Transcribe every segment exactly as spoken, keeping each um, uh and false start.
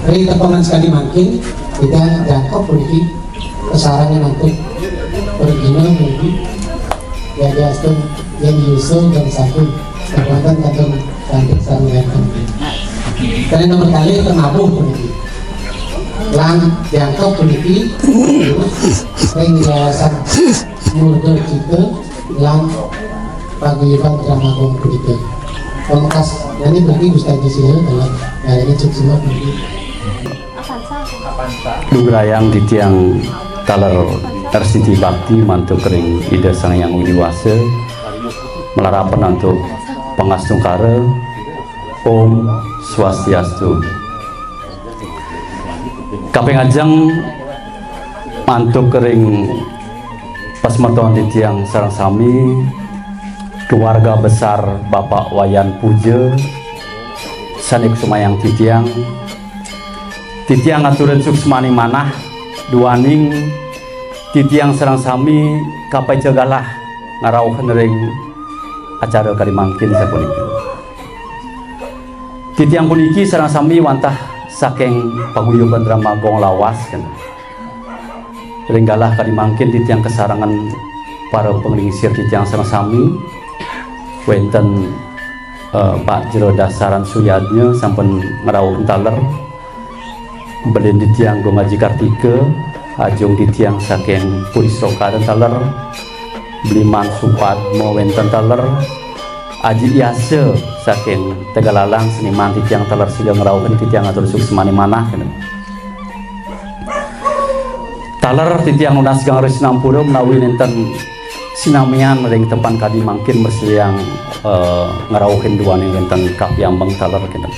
Ring tepengan sekadi mangkin, kita jangkep puniki kesarangan antuk pergina puniki. Yadiastun yang diusul dan satu kekuatan kantun cantik sareng ganteng. Kalian nomor kali penabuh puniki. Lan jangkep puniki ring yayasan Murda Cita lan paguyuban Drama Gong punika. Pamekasnyané puniki Gusti Aji Sila dalam ngarani suksma puniki. Lugrayang titiang taler Arsiti Bakti mantuk ring Ida Sang Hyang Widi Wasa, malarapan antuk pangastungkara. Om Swastiastu. Kaping ajeng mantuk ring pasemeton titiang sareng sami, keluarga besar Bapak Wayan Puja, sané kusumayang titiang, titiang ngaturin suksmaning manah, duaning titiang sareng sami kapaica galah ngrauhin ring acara kadi mangkin sapunika. Titiang puniki sareng sami wantah saking paguyuban Drama Gong Lawas, kan. Ring galah kadi mangkin titiang kasarengan para panglingsir titiang sareng sami. Wénten, eh, Pak Jero Dasaran Suyadnya sampun ngrauh taler. Belin titiang Gong Aji Kartika, ajung titiang saking Puri Srokadan taler. Bliman Supadma wénten taler. Aji Yasa saking Tegalalang seniman titiang taler sida ngrauhin titiang atur suksmaning manah, kene. Taler titiang nunas geng resi nampura menawi nénten sinamian ring tepan kadi mangkin mresiang, eh, ngrauhin duaning wénten kapiambeng taler, kene.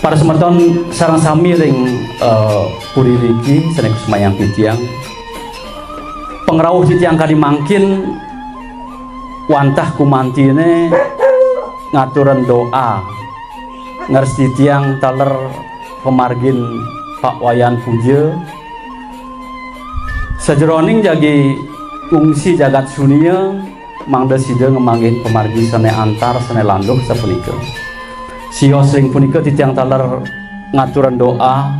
Para semeton sareng sami ring, eh, puri riki sané kusumayang titiang. Pangrauh titiang kadi mangkin wantah kumantiné ngaturan doa ngrestitiang taler pamargin Pak Wayan Puja. Sajeroning jagi ungsi jagat sunia, mangda sida ngemanggihin pamargi sané antar, sané landuh sapunika. Sios ring punika titiang taler ngaturan doa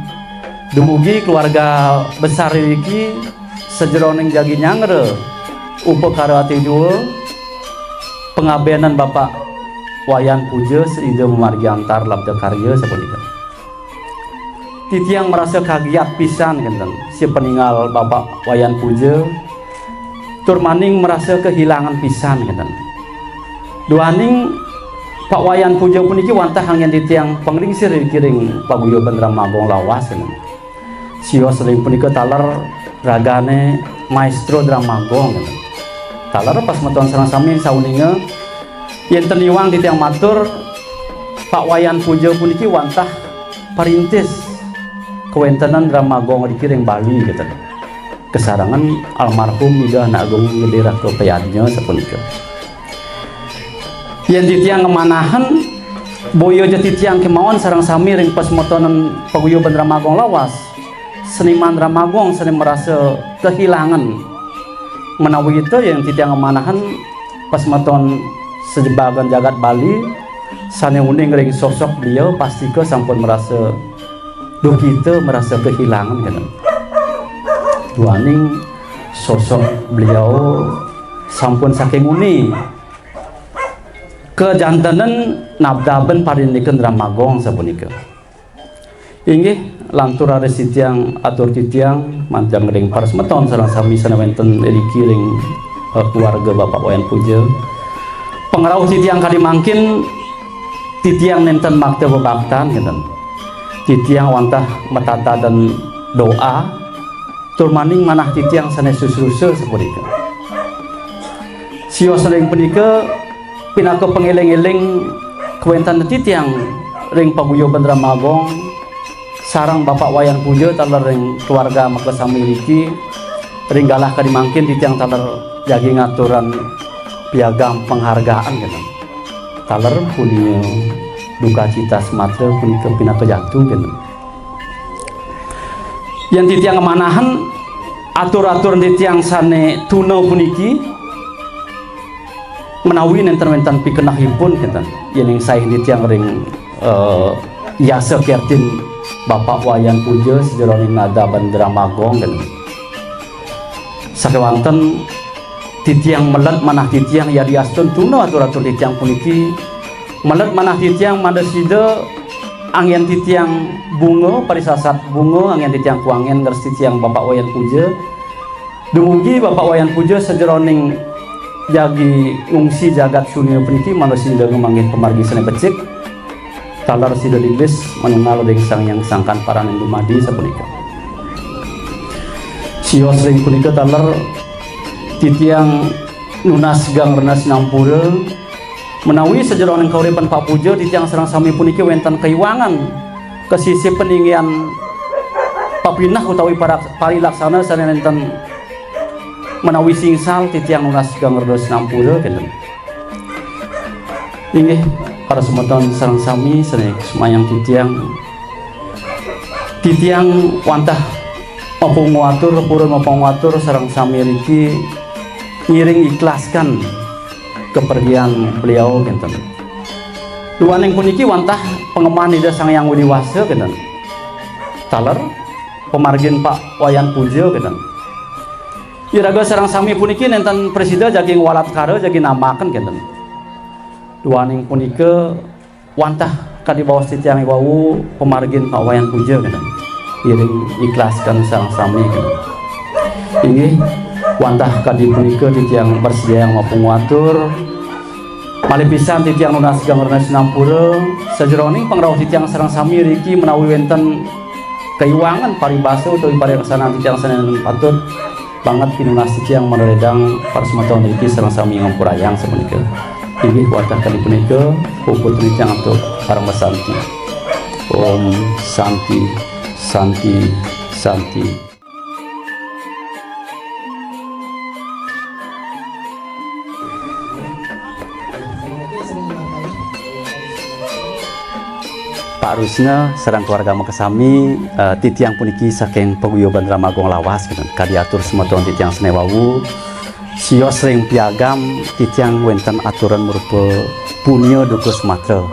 dumugi keluarga besar iriki sajeroning jagi nyanggra upakara ati dua pangabénan Bapak Wayan Puja Sri Ida Mamargi Antar Labda Karya sapunika. Titiang marasa kagiat pisan kénten, sapaninggal Bapak Wayan Puja, tur maning marasa kahilangan pisan kénten. Duaning Pak Wayan Puja puniki wantah anggén titiang panglingsir iriki ring paguyuban Drama Gong Lawas, kénten. Sios ring punika taler ragané maestro Drama Gong, kénten. Taler pasemeton sareng sami sauninga, yén ten iwang titiang matur, Pak Wayan Puja puniki wantah parintis kawéntenan Drama Gong riki ring Bali, kénten. Kasarengan almarhum Ida Anak Agung Gedé Raka Payadnya sapunika. Yén titiang ngamanahan, boya ja titiang kémaon sareng sami ring pasemetonan paguyuban Drama Gong Lawas, seniman Drama Gong sané marasa kahilangan. Menawi ita yén titiang ngamanahan pasemeton sajebagan jagat Bali, Sané uning ring sosok beliau pastika sampun merasa dukita, merasa kehilangan, kenten. Duaning sosok beliau sampun saking uni. Kajantenan nabdaben parindikan Drama Gong sapunika. Inggih, lantur raris titiang atur titiang majeng ring para semeton sareng sami sané wénten iriki ring, eh, keluarga Bapak Wayan Puja. Pangrauh titiang kadi mangkin titiang nénten makta bebaktan, kenten. Titiang wantah matatadan doa tur maning manah titiang sané susrusa sapunika. Sios ring punika pinaka pangéling-éling kawéntenan titiang ring paguyuban Drama Gong sareng Bapak Wayan Puja taler ring keluarga makasami riki, ring galah kadi mangkin titiang taler jagi ngaturang piagam penghargaan, kenten. Taler punia duka cita sematra punika pinaka jatu, kenten. Yén titiang ngamanahan atur-atur titiang sané tuna puniki, menawi nénten wénten pikenehipun, kenten. Yéning saé titiang ring, eh, yasa kertin Bapak Wayan Puja sajeroning nabdaben Drama Gong, kenten. Sakéwanten titiang meled manah titiang yadiastun tuna atur-atur titiang puniki, meled manah titiang mangda sida anggén titiang bunga, parisasat bunga, anggén titiang kuanggén ngresep titiang Bapak Wayan Puja. Dumugi Bapak Wayan Puja sajeroning jagi ngungsi jagat sunia puniki mangda sida ngamanggih pamargi sané becik. Taler sida dilis manunggal ring Sang Hyang Sangkan Paran ing dumadi sapunika. Sios ring punika taler titiang nunas geng rena sinampura menawi sajeroning kauripan Pak Puja titiang sareng sami puniki wénten kaiwangan kasisip paninggihan papineh utawi parak-, parilaksana sané nénten menawi singsal titiang nunas geng rena sinampura, kenten. Inggih, para semeton sareng sami sané kusumayang titiang. Titiang wantah mapangatur, purun mapangatur sareng sami riki ngiring ikhlaskan kepergian beliau, kenten. Duaning puniki wantah pangeman Ida Sang Hyang Widhi Wasa, kenten. Taler pamargin Pak Wayan Puja, kenten. Iraga sareng sami puniki nénten prasida jagi ngwalatkara, jagi namaken, kenten. Duaning punika wantah kadi baos titiang wau pamargin Pak Wayan Puja, kenten. Ngiring ikhlaskan sareng sami, kenten. Inggih, wantah kadi punika titiang prasida mapangatur. Malih pisan titiang nunas geng rena sinampura sajeroning pangrauh titiang sareng sami riki menawi wénten kaiwangan paribasa utawi parilaksana titiang sané patut banget pinunas titiang mangda lédang para semeton riki sareng sami ngampurayang sapunika. Inggih wantah kadi punika puput titiang antuk paramasanti. Om Santi, Santi, Santi. Pak Rusna sareng keluarga makasami, eh, titiang puniki saking paguyuban Drama Gong lawas, kenten. Kadi atur semeton titiang sané wau, sios ring piagam titiang wénten aturan marupa punia duka sematra.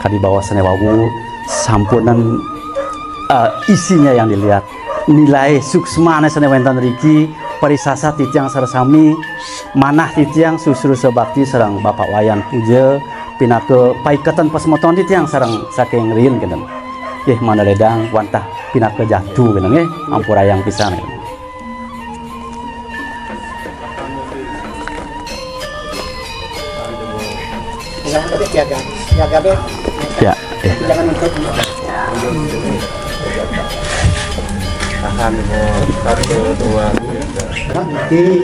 Kadi baos sané wau sampunang, eh, isinya yang dilihat. Nilai suksmané sané wénten riki, parisasat titiang sareng sami, manah titiang susrusa bakti sareng Bapak Wayan Puja, pinaka paiketan pasemeton titiang sareng saking riin, kenten. Nggih, mangda lédang wantah pinaka jatu, kenten, nggih, ampurayang pisan. Pegang, pegang, pegang, pegang, deh. Ya, eh. Jangan nutup. Tahan, Bu. Satu, dua, tiga. Nah, niki,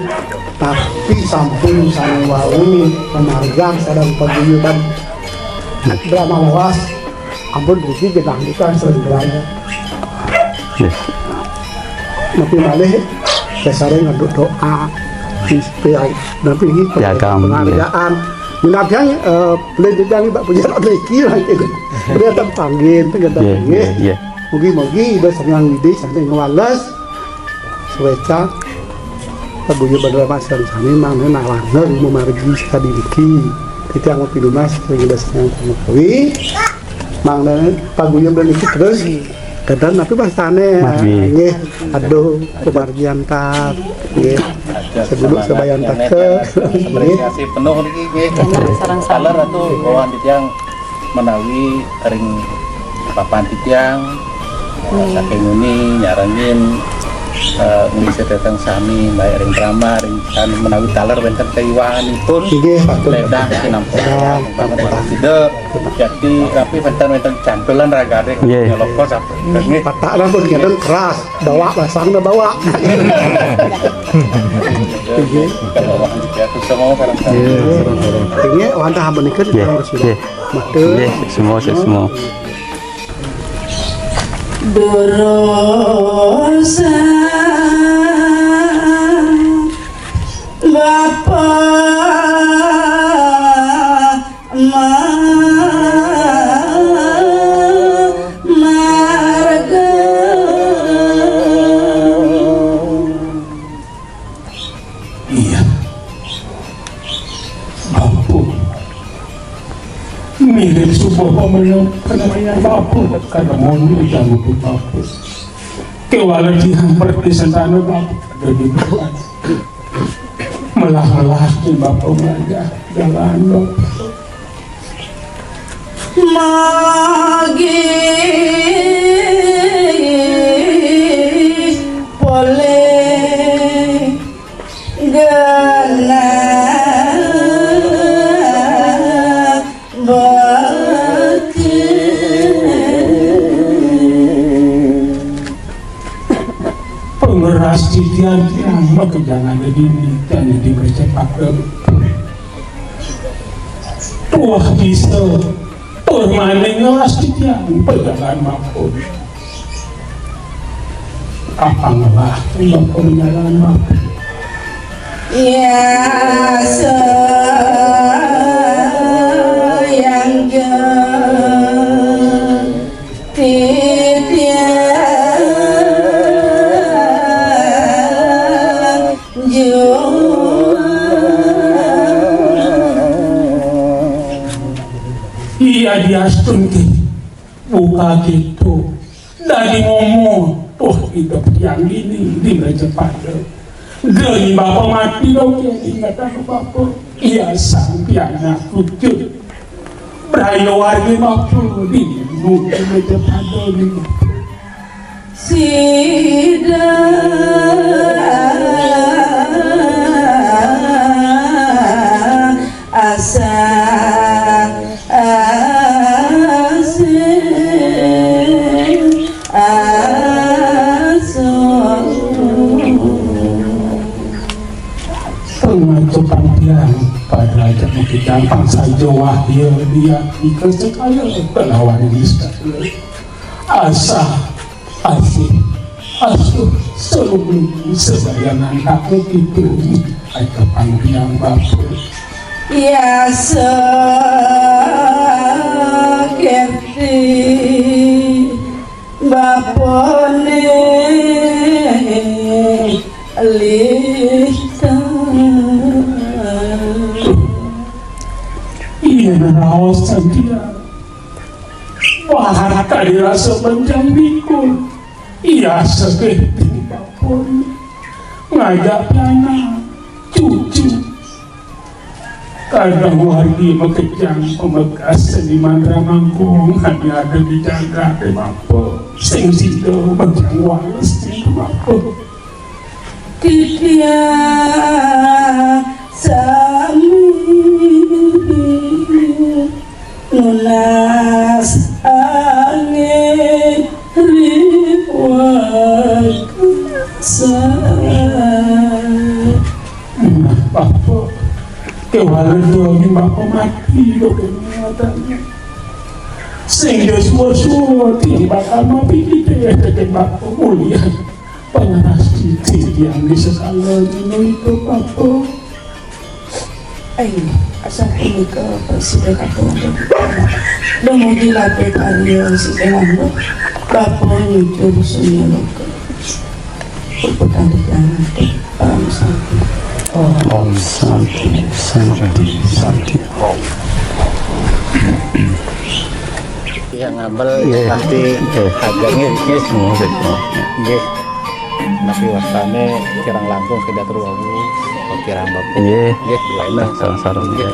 tapi sampun sané wau pamargi sareng paguyuban Drama lawas. Ampun, niki genah nika sering berani. Nggih. Napi malih, dasare ngandut doa. Napi ini piagam, penghargaan. Menawi, eh, beli jenjang Pak Puja niki lagi. Beli datang panggil, datang nggih, panggil. Nggih, nggih. Mugi-mugi Ida Sang Hyang Widi sami ngwales. Suéca paguyuban Rama sami mangda nalangeng mamargi sakadi niki. Titiang mapinunas ring Ida Sang Hyang Widi Wasa. Mangda paguyuban niki terus. Kadén napi wastané? Nggih. Aduh, pamargi antar. Nggih. Sadulur sabayantaka. Nggih. Apresiasi penuh niki nggih. Sareng-sareng. Taler atuh bawahan titiang menawi ring papan titiang, eh, saking nguni nyarengin, eh, nguni seteteng sami, baik ring drama, ring tan menawi taler wénten kaiwanganipun. Inggih, patut. Ledang sinampa. Ledang, sinampa. Sida, jadi rapi wénten, wénten cantulan ragane. Nggih. Nyolok kos apa? Nggih. Patakna pun ngéten keras, bawa basang dah bawa. Inggih. Kalau orang dia tuh semua kadang-kadang. Inggih, wantah ampun ikut. Nggih. Nggih. Matur. Nggih, semua, semua. Durus Bapa ma-, marga. Iya. Bapa. Mirip suba pamenang, pamenang bapa. Kada mundur jalur bapa. Kéwala tihang berarti sentana bapa. Ada di bapa. Melah-melah di bapa melajah jalan bapa. Magi polih genah bakti. Pangeras titiang tiang makejangan dini dan di bercepat. Tuah bisa tur maning ngelas titiang pejalan mapun. Apa ngelah bapa menyalan mapun. Ya sayang titiang. Iya diastun ké buka kéto. Dadi ngomong, tuh hidup tiang ini di meja pada. Dadi bapa mati dong ya ingatan bapa. Iya sang pianak lucu. Braya wargi bapa di meja pada di bapa. Sida asa asih asuh. Pengacupan tiang pada ajak mukidang pangsa Jawa, ya, dia ikel sekaya kelawan ini sekali. Asa asih asuh seluruh sebayangan aku itu aja panggilan bapa. Ya sakti bapane lita. Iya naraos santia. Wah, tadi rasa panjang mikul. Iya, sedih di bapun. Ngajak pianak, cucu. Kadang wargi makejang pamekas seniman ramangkung, hanya ada dijaga di bapa. Sing sida makejang wales di bapa. Titiang sami nunas angin riwaksa. Nah, bapa, kéwala donya bapa mati, kok kenyataannya. Sing dia suwa-suwa, timbang ama pikir dia, bapa mulia. Pangeras titi tiang di sekala dina itu, bapa. Ayo, asal ini ke presiden aku. Dumugi lapit Arya si Dewan, bapa nyucur sunya loka. Puputan di jalan, Om Santi. Om Santi, Santi, Santi, Om. Yang ngambel pasti harga nggih. Nggih. Nggih. Tapi wastane kirang langkung sekedar terlalu kirang bapak. Nggih. Nggih, dua enak. Sareng-sareng, nggih.